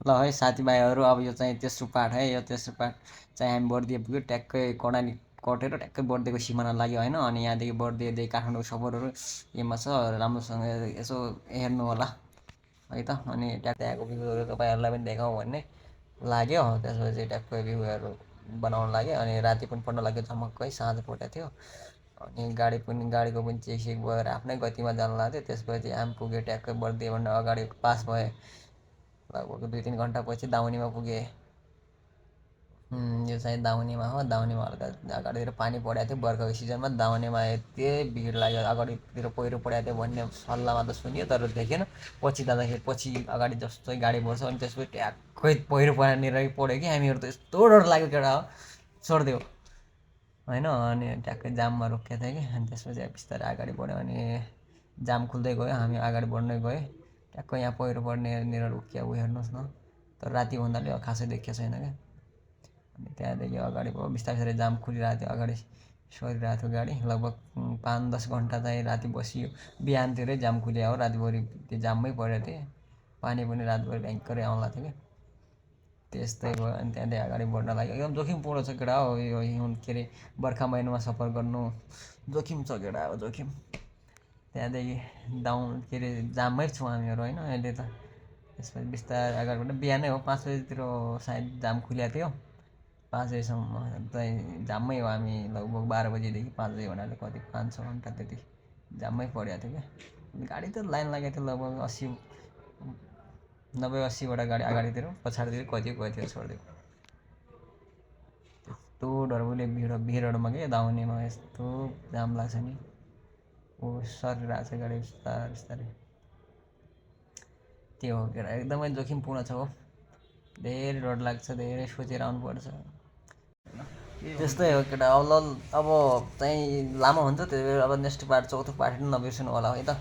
ल है साथीभाइहरू, अब यो चाहिँ तेस्रो पार्ट है। यो तेस्रो पार्ट चाहिँ हामी बर्दिया पुग्यो, ट्याक्कै कर्णाली कटेर ट्याक्कै बर्दियाको सिमाना लाग्यो होइन। अनि यहाँदेखि बर्दियादेखि काठमाडौँको सफरहरू केमा छ राम्रोसँग यसो हेर्नु होला है त। अनि त्यहाँको भ्यूहरू तपाईँहरूलाई पनि देखाउँ भन्ने लाग्यो। त्यसपछि ट्याक्कै भ्यूहरू बनाउनु लाग्यो। अनि राति पनि पढ्न लाग्यो झमक्कै, साँझ परेको थियो। अनि गाडीको पनि चेक भएर आफ्नै गतिमा जानु लाग्थ्यो। त्यसपछि हामी पुग्यो ट्याक्कै बर्दियाभन्दा अगाडि पास भए लगभग 2-3 घन्टापछि दाउनीमा पुगेँ। यो चाहिँ दाउनीमा हो। दाउनीमा हल्का अगाडितिर पानी परेको थियो बर्खाको सिजनमा। दाउनीमा यति भिड लाग्यो, अगाडितिर पहिरो परेको थियो भन्ने सल्लाह मात्र सुन्यो तर देखेन। पछि जाँदाखेरि पछि अगाडि जस्तै गाडी बढ्छ अनि त्यसपछि ट्याक्कै पहिरो परेर पऱ्यो कि हामीहरू त यस्तो डर लाग्यो केटा हो छोडिदियो होइन। अनि ट्याक्कै जाममा रोकिएको थियो कि। अनि त्यसपछि बिस्तारै अगाडि बढ्यो। अनि जाम खुल्दै गयो, हामी अगाडि बढ्दै गयो। ट्याक्कै यहाँ पहिरो पर्नेनिर रोकियो। ऊ हेर्नुहोस् न, तर राति हुनाले खासै देखिएको छैन क्या। अनि त्यहाँदेखि अगाडि भयो, बिस्तारै बिस्तारै जाम खुलिरहेको थियो, अगाडि सरिरहेको थियो गाडी। लगभग 5-10 घन्टा चाहिँ राति बसियो। बिहानतिरै जाम खुल्यो हो, रातिभरि त्यो जाममै परेको थिएँ। पानी पनि रातभरि भयङ्करै आउँला थियो क्या। त्यस्तै भयो। अनि त्यहाँदेखि अगाडि बढ्न लाग्यो। एकदम जोखिमपूर्ण छ केटा हो यो के अरे बर्खा महिनामा सफर गर्नु जोखिम छ केटा हो, जोखिम। त्यहाँदेखि के अरे जाममै छौँ हामीहरू होइन अहिले त। त्यसपछि बिस्तारै अगाडिबाट बिहानै हो, 5 बजीतिर सायद जाम खुलेको थियो। 5 बजीसम्म चाहिँ जाममै हो हामी। लगभग 12 बजीदेखि 5 बजी भन्नाले कति 5-6 घन्टा त्यति जाममै परेको थियो क्या। गाडी त लाइन लागेको थियो लगभग 90-80वटा गाडी अगाडितिर, पछाडितिर कति छोडिदिएको। यस्तो डरबुले भिडहरूमा के दाउनेमा यस्तो जाम लाग्छ नि। सरिरहेको छ गाडी बिस्तारै बिस्तारै। त्यो हो केटा, एकदमै जोखिमपूर्ण छ हो। धेरै डर लाग्छ, धेरै सोचेर आउनुपर्छ। त्यस्तै हो केटा। अब चाहिँ लामो हुन्छ त्यही भएर अब नेक्स्ट पार्ट, चौथो पार्ट पनि नबिर्सनु होला है त।